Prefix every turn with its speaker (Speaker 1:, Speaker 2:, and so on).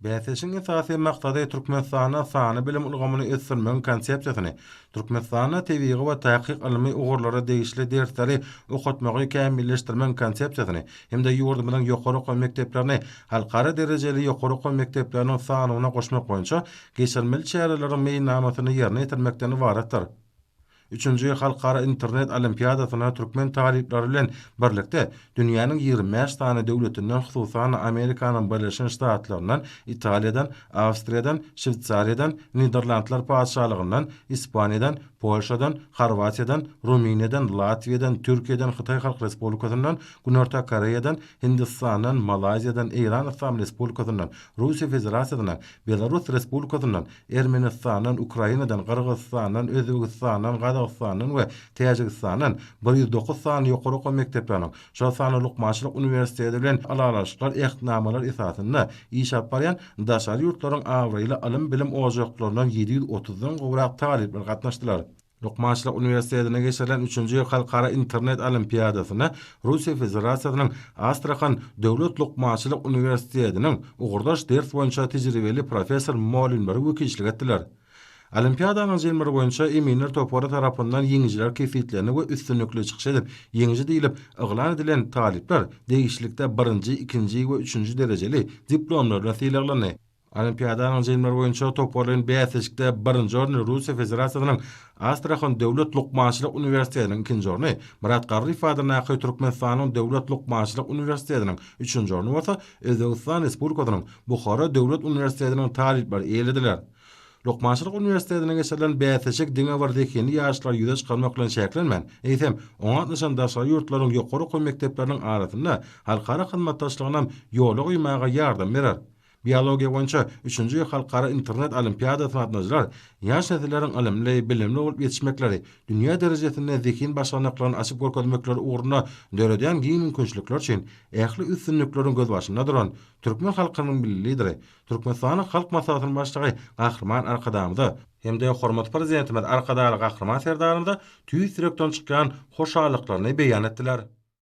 Speaker 1: Bäsleşigiň esasy maksady Türkmenistanda sanly bilim ulgamyny ösdürmegiň konsepsiýasyny, Türkmenistanda tebigy we takyk ylmy ugurlara degişli dersleri okatmagy kämilleşdirmegiň konsepsiýasyny hem-de ýurdumyzyň ýokary okuw mekdeplerini halkara derejeli ýokary okuw mekdepleriniň sanawyna goşmak boýunça geçirilmeli çäreleriň meýilnamasyny ýerine ýetirmekden ybaratdyr. Üçünji halkara internet olimpiadasyna türkmen talyplary bilen birlikde dünýäniň 25 sany döwletinden, hususan-da, Amerikanyň Birleşen Ştatlaryndan, Italiýadan, Awstriýadan, Şweýsariýadan, Niderlandlar Patyşalygyndan, Ispaniýadan, Polşadan, Horwatiýadan, Rumyniýadan, Latwiýadan, Türkiýeden, Hytaý Halk Respublikasyndan, Günorta Koreýadan, Hindistandan, Malaýziýadan, Eýran Yslam Respublikasyndan, Russiýa Federasiýasyndan, Belarus Respublikasyndan, Ermenistandan, Ukrainadan, Gyrgyzystandan, Özbegistandan, Gazagystandan we Täjigistandan 109 sany ýokary okuw mekdepleriniň, şol sanda lukmançylyk uniwersiteti bilen ylalaşyklar, ähtnamalar esasynda iş alyp barýan daşary ýurtlaryň abraýly ylym-bilim ojaklaryndan 730 dan gowrak talyplar gatnaşdylar. Lukmançylyk uniwersitetinde geçirilen üçünji halkara internet olimpiadasyna Russiýa Federasiýasynyň Astrahan döwlet lukmançylyk uniwersitetiniň ugurdaş ders boýunça tejribeli professor-mugallymlary wekilçilik etdiler. Olimpiadanyň jemleri boýunça eminler topary tarapyndan ýeňijiler kesgitlendi we üstünlikli çykyş edip, ýeňiji diýlip yglan edilen talyplar degişlilikde birinji, ikinji we üçünji derejeli diplomlar bilen sylaglandy. Olimpiadanyň jemleri boýunça toparlaýyn bäsleşikde birinji orny Russiýa Federasiýasynyň Astrahan döwlet lukmançylyk uniwersitetiniň, ikinji orny Myrat Garryýew adyndaky Türkmenistanyň döwlet lukmançylyk uniwersitetiniň, üçünji orny bolsa Özbegistan Respublikasynyň Buhara döwlet uniwersitetiniň talyplary eýelediler. Lukmançylyk uniwersitetinde geçirilen bäsleşik diňe bir zehinli ýaşlary ýüze çykarmak bilen çäklenmän, eýsem, oňa gatnaşan daşary ýurtlaryň ýokary okuw mekdepleriniň arasynda halkara hyzmatdaşlygynam ýola goýmaga ýardam berer. Biologiýa boýunça üçünji halkara internet olimpiadasyna gatnaşyjylar ýaş nesilleriň ylymly, bilimli bolup ýetişmekleri, dünýä derejesinde zehin başarnyklaryny açyp görkezmekleri ugrunda döredýän giň mümkinçilikler üçin ähli üstünlikleriň gözbaşynda duran türkmen halkynyň Milli Lideri, Türkmenistanyň Halk Maslahatynyň Başlygy Gahryman Arkadagymyza hem-de hormatly Prezidentimiz Arkadagly Gahryman Serdarymyza tüýs ýürekden çykýan hoşallyklaryny beýan etdiler.